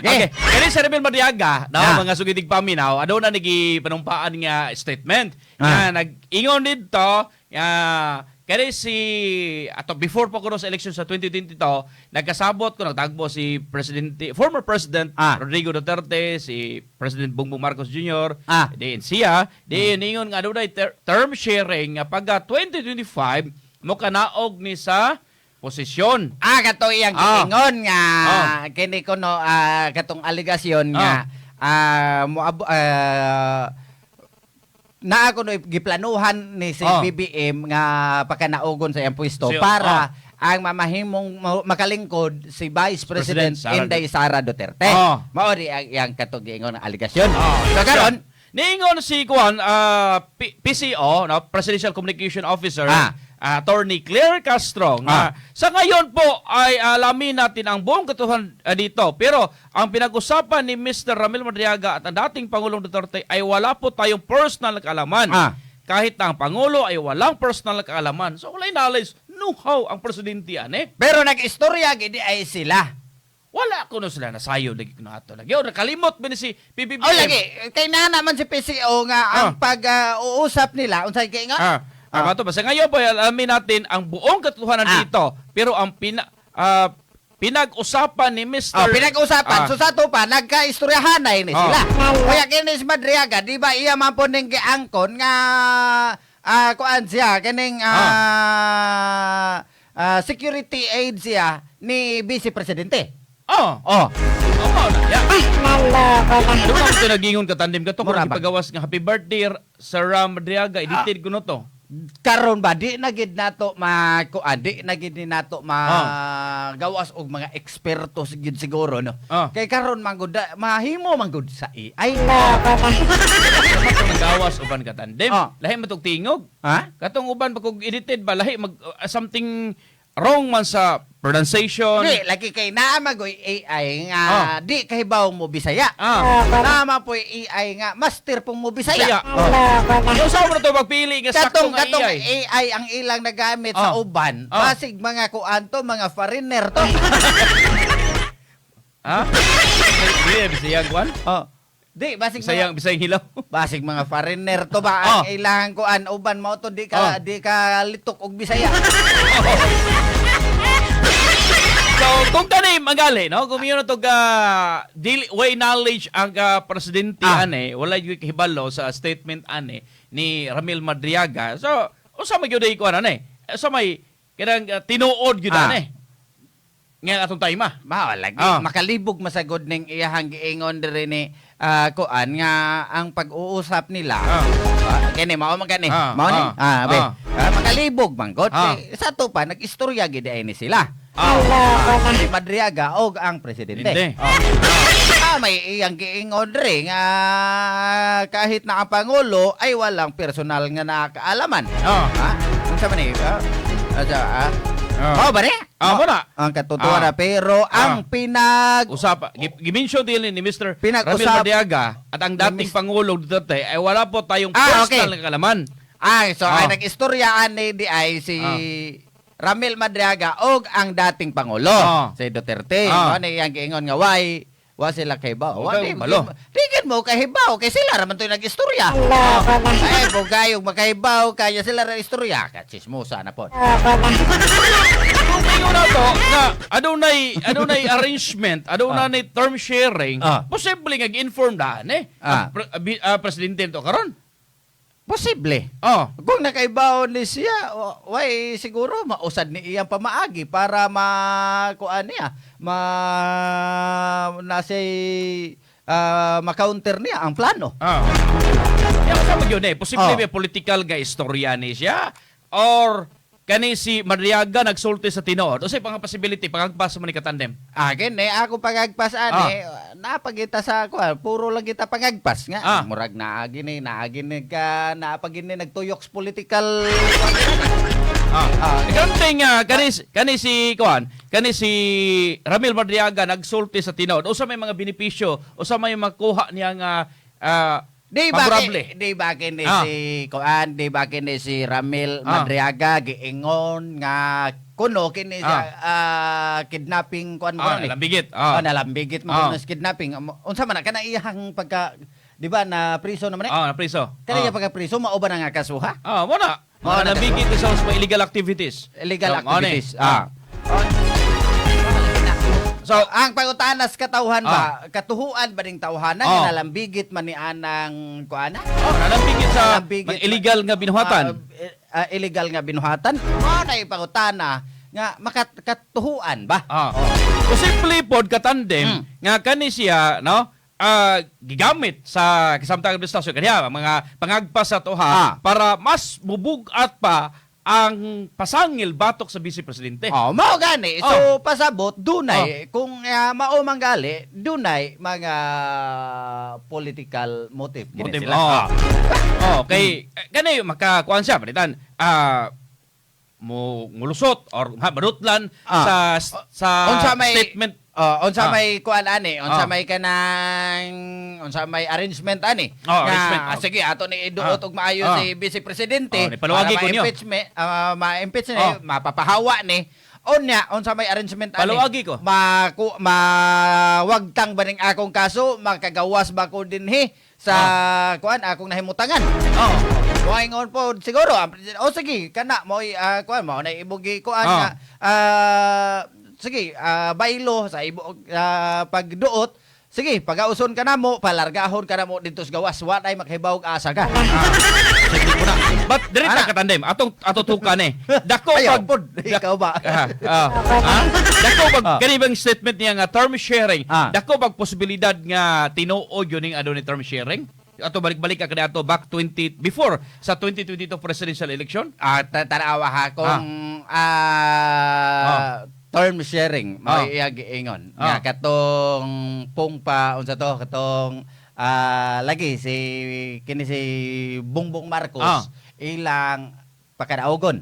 Okay. Kani si Ramil Madriaga, no, mga sugidig paminaw, aduna nigi panumpaan nga statement nga nag-ingon didto nga kani si ato before pa kuno sa election sa 2022, nagkasabot ko nagtagbo si Presidente, former President Rodrigo Duterte, si President Bongbong Marcos Jr. Diin siya, diin ingon nga adunay term sharing nga pagka 2025 mo kanaog ni sa posisyon. Ah, kato iyang giingon nga kini kuno katong alegasyon nga mo naa kuno giplanuhan ni si BBM nga pakanaugon sa iyang pwesto para ang mamahimong makalingkod si Vice President, President Sara Inday Sara Duterte. Mao di ang iyang katong giingon nga alegasyon. So karon niingon si kuan PCO, no, Presidential Communication Officer, Attorney Claire Castro nga sa ngayon po ay alamin natin ang buong katotohanan dito. Pero ang pinag-usapan ni Mr. Ramil Madriaga at ang dating Pangulong Duterte ay wala po tayong personal na kaalaman. Kahit na ang Pangulo ay walang personal na kaalaman. So wala knowledge, know-how ang presidente ane. Pero nag-istorya gid ay sila. Wala kuno sila nasayo lagi kuno ato. Lagi o nakalimot ba ni si PBBM? O lagi kay na naman si PCO nga ang pag-uusap nila unsay giingon? Tama to. Basta ngayon po, alamin natin ang buong katotohanan dito. Pero ang pinag-usapan ni Mr. Oh, pinag-usapan. So sa ato pa, nagkaistoryahan na ini sila. Kaya kini si Madriaga, di ba iya man po ning giangkon nga kuan siya kining security aid siya ni Vice Presidente. Oh, Oh, oh, na. Yeah. Naloko na. Ano ba ito nagingon katandim ka to? Kung Mura ba? pagawas nga happy birthday Sir Ram Madriaga, edited ko no to. Karon ba di na gid nato makuan, di na gid ni nato magawas og mga eksperto gid siguro, no. Kay karon man gud mahimo man gud sa AI. Loko na. Ano nagawas uban katandim? Lahi man tog tingog. Ha? Katong uban pag kung edited ba lahi mag something wrong man sa pronunciation. Di, lagi kay naa magoy AI nga di kahibaw mo Bisaya. Loko na. Naa man po'y AI nga master pong mo Bisaya. Bisaya. Loko na. Yung sa mo na to magpili nga sakto Katong nga katong AI. AI ang ilang nagamit sa uban. Basig mga kuan to, mga foreigner to. Ha? Dili Bisaya kuan? Oh. Di basig Bisaya mga, Bisayang hilaw. basig mga foreigner to ba ang ilang kuan uban mao to di ka di ka litok og Bisaya. So, kung kani magali, no? Kung yun na to ga dili way knowledge ang presidente ane, wala yung hibalo sa statement ane ni Ramil Madriaga. So, usa may gyud kuan ane? Usa may kanang tinuod gyud ane. Nga atong time ah. Mao lagi makalibog masagod ning iyahang giingon diri ni kuan nga ang pag-uusap nila. Kini mao man kani. Mao ni. Be. Makalibog man gud. Kay sa to pa nag-istorya gid ay ni sila. Loko na. Si Madriaga og ang presidente. Hindi. May iyang giingon diri nga kahit na ang pangulo ay walang personal nga nakaalaman. Ha? Unsa man ni? Ah? Mao ba ni? Mo na. Ang katotohanan pero ang pinag Usapa, gimension din ni Mr. Pinag-usap- Ramil Madriaga at ang dating Pangulong Duterte ay wala po tayong personal na kaalaman. Ay, so ay nag-istoryaan ni di ay si Ramil Madriaga og ang dating pangulo, si Duterte. Mao ni iyang giingon nga why wa sila kahibaw. Wa Okay, di, balo. di, di mo kahibaw kay sila ra man to'y nag-istorya. Loko na. Ay, bugayog makahibaw kaya sila ra istorya. Katsismosa na po. Loko na. Kung ngayon na to, nga adunay arrangement, adunay term sharing, posible nga gi-inform daan eh. Ang presidente to karon. Posible. Kung nakaibaw ni siya, way siguro mausad ni iyang pamaagi para ma kuan niya, ma nasa ma-counter niya ang plano. Kaya kasama yun eh, posible may political nga istorya ni siya or kani si Madriaga nagsulti sa tinuod. O sa pang possibility, pangagpas mo ni katandem. Kini ako pangagpas ani, napagita sa kuan, puro lang kita pangagpas nga. Murag naagi ni ka naapagini nagtuyok sa political. Gante nga kani kani si kuan, kani si Ramil Madriaga nagsulti sa tinuod. Usa may mga benepisyo, usa may makuha niya nga Di ba Favorable. Di ba kini si kuan, di ba kini si Ramil Madriaga giingon nga kuno kini siya kidnapping kuan mo ni. Nalambigit. Oh, nalambigit mo kuno sa kidnapping. Unsa man na kana iyang pagka, di ba, na priso naman eh? Ah, na priso. Kana iya pagka priso mao ba na nga kasuha? Mo na. Mao na. Nalambigit sa mga illegal activities. Illegal So, mao ni. activities. So, Ang pangutanas katawhan ba, katuhuan ba ning tawhana nga nalambigit man ni anang kuana? Oh, nalambigit sa Nalambigit mga illegal nga binuhatan. Illegal nga binuhatan. Mao na ipangutana nga makatuhuan ba? Posible pod, katandem, nga kani siya, no, gigamit sa kasamtang administrasyon kaniya mga pangagpas sa toha para mas mubugat pa ang pasangil batok sa vice presidente. Oh, mao gani. So pasabot dunay kung mao manggali dunay mga political motive gini Motive, sila. oh. Oh, kay kani makakuan siya palitan mo ngulusot or ha, marutlan sa sa Unsa may statement. Oh, unsa may kuan ani, unsa may kanang unsa may arrangement ani. Oh, Nga, arrangement. Sige, ato ni iduot og maayo si Vice Presidente Oh, ni paluwagi para ko niyo. ma-impeachment, ma-impeach ni, mapapahawa ni. Unya, unsa may arrangement ani? Paluwagi ko. Mawagtang ba ning akong kaso, makagawas ba ko dinhi sa kuan akong nahimutangan? Oh. Moingon po siguro ang presidente, oh sige, kana mo kuan mao na ibugi kuan nga sige, baylo sa ibo pagduot. Sige, pagauson ka namo, palargahon ka namo dito sa gawas, wa nay makahibaw asa ka. Sige ko na. But diri ta, Ana. katandem, atong ato tukan eh. Dako Ayaw pag pod, ikaw ba? Dako pag kani bang statement niya nga term sharing. Dako pag posibilidad nga tinuod yun ning ano ni term sharing. Ato balik-balik ka kaniadto back 20 before sa 2022 presidential election. Tanawa ha kung term sharing mao iya giingon nga katong pungpa unsa to katong lagi si kini si Bongbong Marcos ilang pakadaugon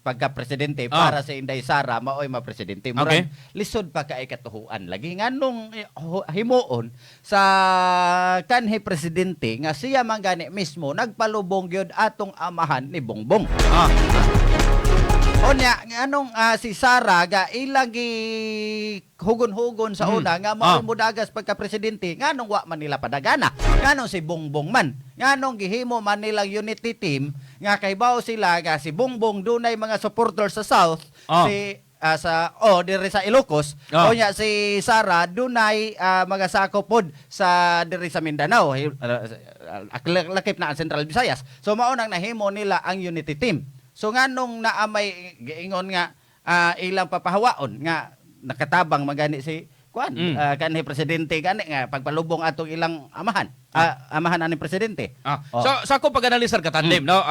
pagka presidente para sa Inday Sara maoy ma-presidente. Murag lisod pa kay katuhuan lagi nganong himuon sa kanhi presidente nga siya man gani mismo nagpalubong gyud atong amahan ni Bongbong. Unya nganong si Sara ga ilang gi hugon-hugon sa una nga maoy modagas pagka presidente, nganong wa man nila padagana? Nganong si Bongbong man? Nganong gihimo man nilang unity team nga kahibaw sila nga si Bongbong dunay mga supporters sa South, si sa oh diri sa Ilocos, unya si Sara dunay mga sakop pod sa diri sa Mindanao, lakip na ang Central Visayas. So mao nang nahimo nila ang unity team. So nganong naa may giingon nga ilang papahawaon nga nakatabang magani si kuan kanhi presidente gani nga pagpalubong atong ilang amahan, amahan ani presidente. Oh. So sa ako pag-analisar, katandem, no,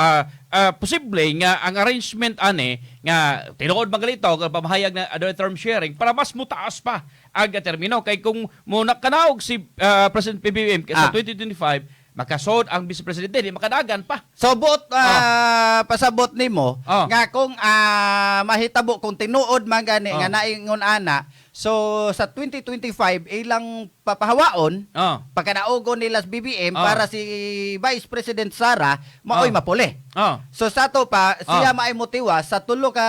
posible nga ang arrangement ani nga tinuod magalito nga pamahayag na adunay term sharing para mas mutaas pa ang termino, kay kung mo nakanaog si President PBBM sa 2025, makasod ang vice presidente, di makadagan pa. So buot pasabot nimo nga kung mahitabo kung tinuod man gani nga naingon ana, so sa 2025 ilang papahawaon pagkanaugon nila sa BBM para si Vice President Sara maoy mapuli. So sa to pa siya maay motiwa sa 3 ka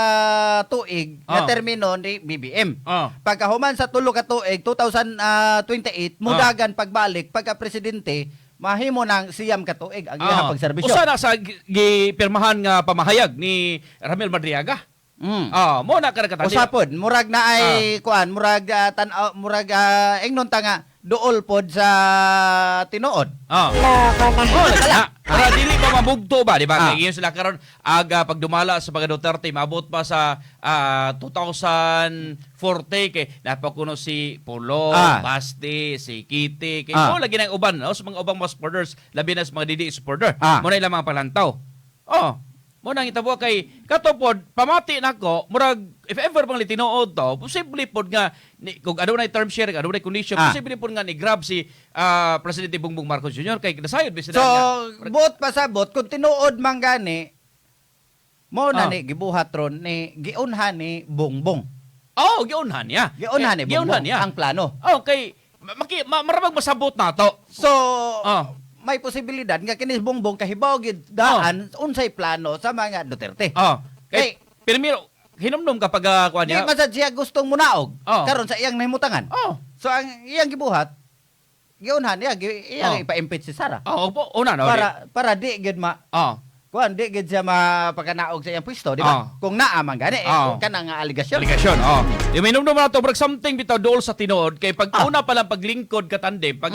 tuig nga termino ni BBM. Pagkahuman sa 3 ka tuig, 2028, mudagan pagbalik pagka presidente, mahimo nang 9 ka tuig ang iyang pagserbisyo. Usa na sa gipirmahan nga pamahayag ni Ramil Madriaga. Mo na ka katandem. Usa pod, murag na ay kuan, murag tan-aw, murag ingnon ta nga duol pod sa tinuod. Loko na. Oh, lagi na. Para dili pa mabugto ba, di ba? Kay ingon sila karon aga pagdumala sa mga Duterte maabot pa sa 2040 kay napakuno si Pulong, Basti, si Kitty, kay mo lagi nang uban, no, sa mga ubang mga supporters, labi na sa mga DD supporter. Mo na ilang mga palantaw. Oh, mo nang itabo kay kato pod pamati nako, murag if ever bang tinuod to, posible pod nga ni, kung adunay term sharing, adunay condition, posible pod nga ni grab si Presidente Bongbong Marcos Jr. kay nasayod bisan So, nga. buot pasabot kung tinuod man gani mo na ni gibuhat ron ni giunhan ni Bongbong. Oh, giunhan niya. Giunhan ni Eh, giunhan Bongbong niya. ang plano. Oh, kay Marabag masabot na to. So, may posibilidad nga kini Bongbong kahibaw gid daan unsay plano sa mga Duterte. Oh. Kay primero hinumdum kapag kuan Di niya. man sad siya gustong munaog karon sa iyang nahimutangan. So ang iyang gibuhat, giunhan niya, iyang ipa-impeach si Sara. Oh, opo, una no. Para para di gid ma kuan, di gid siya mapakanaog sa iyang pwesto, di ba? Kung naa man gani, eh, kung kanang nga aligasyon. Aligasyon, oh. Yung minumdum na to, brag something bitaw dool sa tinuod kay pag una pa lang paglingkod katandem, pag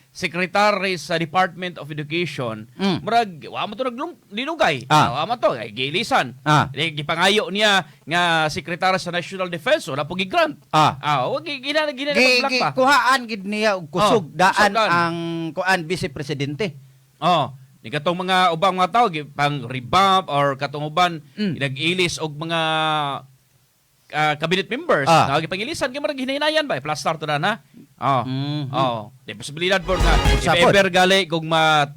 secretary sa Department of Education, murag wa mo to naglum linugay. Wa mo to kay gilisan. Di, gipangayo niya nga secretary sa National Defense, wala po gi-grant. Ah, wa gi gina gina Gi, black gi, pa. kuhaan gid niya og kusog daan kusog daan. ang kuan vice presidente. Oh, ni katong mga ubang mga tao gi- pang revamp or katong uban nag-ilis og mga cabinet members. Ah. Gipangilisan kay murag hinaynayan ba, plaster to na na. Oh. Oh, di posibilidad po nga if Usa pod. ever gali kung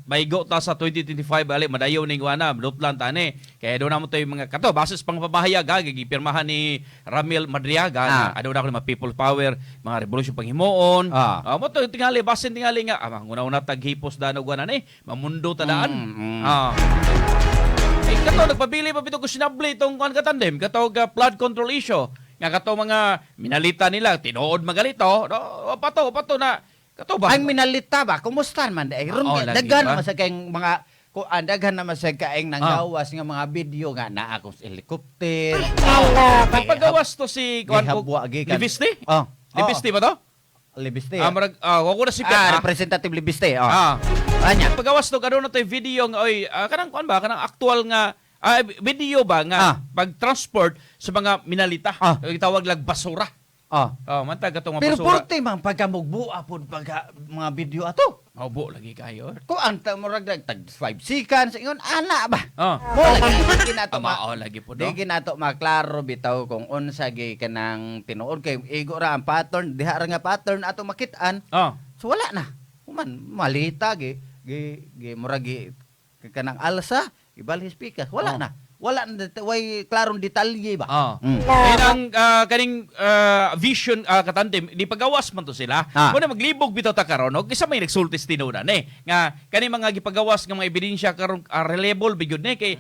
maigo ta sa 2025 gali madayon ning wana lutlan tani. Kaya doon na mo to yung mga kato basis pang pamahayag ha gipirmahan ni Ramil Madriaga na aduna ko mga people power, mga revolusyon panghimuon. Ah, mo to tingali basin tingali nga manguna-una taghipos danog wana ni, mamundo ta daan. Eh, kato nagpabili pa bitaw questionable itong kuan katandem, kato ga flood control issue. Nga kato mga minalita nila, tinuod magalito, no, pato pato na kato ba? Ang minalita ba, kumusta man ay ron Oo, lagi daghan ba? naman sa kayong mga kuan, daghan naman sa kaing nanggawas nga mga video nga naa akong sa helicopter. Naloko. Nagpagawas to si kuan ko. Gihabwa gikan. Libiste? Oh. Libiste ba to? Libiste. Ah, marag wako na si Ah, Representative Libiste. Oh. Anya. Pagawas to kadto na toy video nga oy, kanang kuan ba, kanang actual nga video ba nga pag-transport sa mga minalita. Gitawag lag basura. Oh, mantag katong mga Pero basura. porte man pagka mugbua pod pagka mga video ato. Obo lagi kayo. Kuan ta murag tag 5 seconds ingon ana ba. Oh. Mo lagi di ginato ma Mao lagi po di do. ginato maklaro bitaw kung unsa gi kanang tinuod kay igo ra ang pattern diha ra nga pattern ato makit-an. So wala na. Human malita gi gi, gi murag gi kanang alsa ibalhis pikas wala na. Wala na way klarong detalye ba. Ayun ang kaning vision katandem di pagawas man to sila. Muna maglibog bitaw ta karon og isa may nagsultis tinunan eh. Nga kaning mga gipagawas nga mga ebidensya karon reliable bigyud ni kay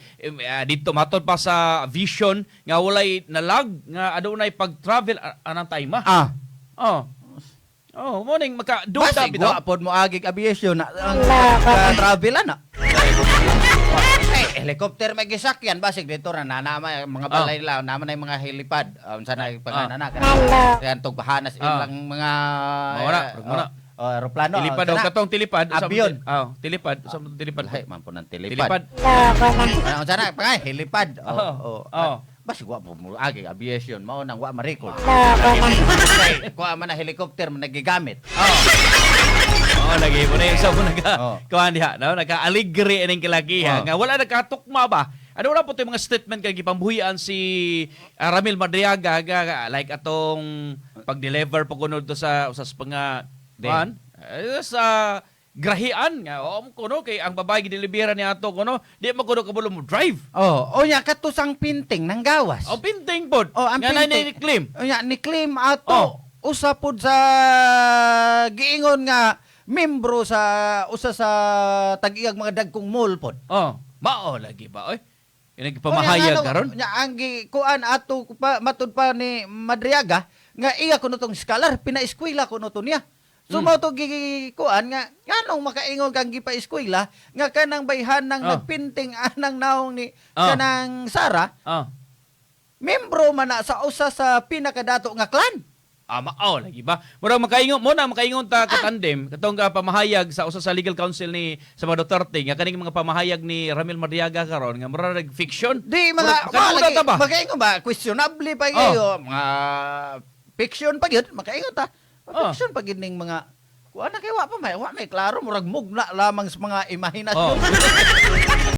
didto matod pa sa vision nga walay nalag nga adunay pag-travel anang time ah. Oh. Oh, morning maka duda Basig bitaw. wa pod mo agig aviation na ang Loko. travel ana. Eh, helicopter may gisakyan basig dito ra na nama mga balay nila naman ay mga helipad. Unsa na pangalan na Loko. kanang tug bahanas ilang mga Mao na, mao na. oh, aeroplano. Tilipad og katong tilipad usa man Avion. Tilipad, usa man tilipad. Lahi man po ng tilipad. Tilipad. Loko na. Ano unsa na pangay helipad. Oh, oh. Oh. Basig wa po mo agig aviation mao nang wa ma-record. Loko na. Kay kuha man na helicopter man nagigamit. Oh. Oo, lagi mo na yung sa mo naga, kuhan diha, no? Naka-aligre ining kalakiha. Nga wala nagkatukma ba? Ano wala po ito yung mga statement kay gipambuhian si Ramil Madriaga, nga, like atong pag-deliver po kuno to sa usas pa nga kuhan, sa grahian nga o kuno kay ang babae gidelibera ni ato kuno di man kuno kabulo mo drive. Oh, unya katusang pinting nang gawas. O pinting pod. Oh, ang nga pinting. na ni-claim. Unya ni claim ato usa pod sa giingon nga membro sa usa sa tag-iyag mga dagkong mall pod. Oh, mao lagi ba oy? Nagpamahayag karon. Unya ang gikuan ato pa matud pa ni Madriaga nga iya kuno tong scholar, pinaeskwela kuno to niya. So mao to gikuan nga nganong makaingon kang gipa-eskwela nga kanang bayhan nang nagpinting anang naong ni kanang Sara, membro man na sa usa sa pinakadato nga clan. Ah, mao lagi ba? Murag makaingon mo na makaingon ta katandem katong ka pamahayag sa usa sa legal counsel ni sa mga Duterte nga kaning mga pamahayag ni Ramil Madriaga karon nga murag nag fiction. Di mga Murag, lagi, ta ba? makaingon ba questionable pa kayo mga fiction pa gyud makaingon ta. Fiction pa gyud ning mga kuan na kay wa pa may wa may klaro murag mugna lamang sa mga imahinasyon.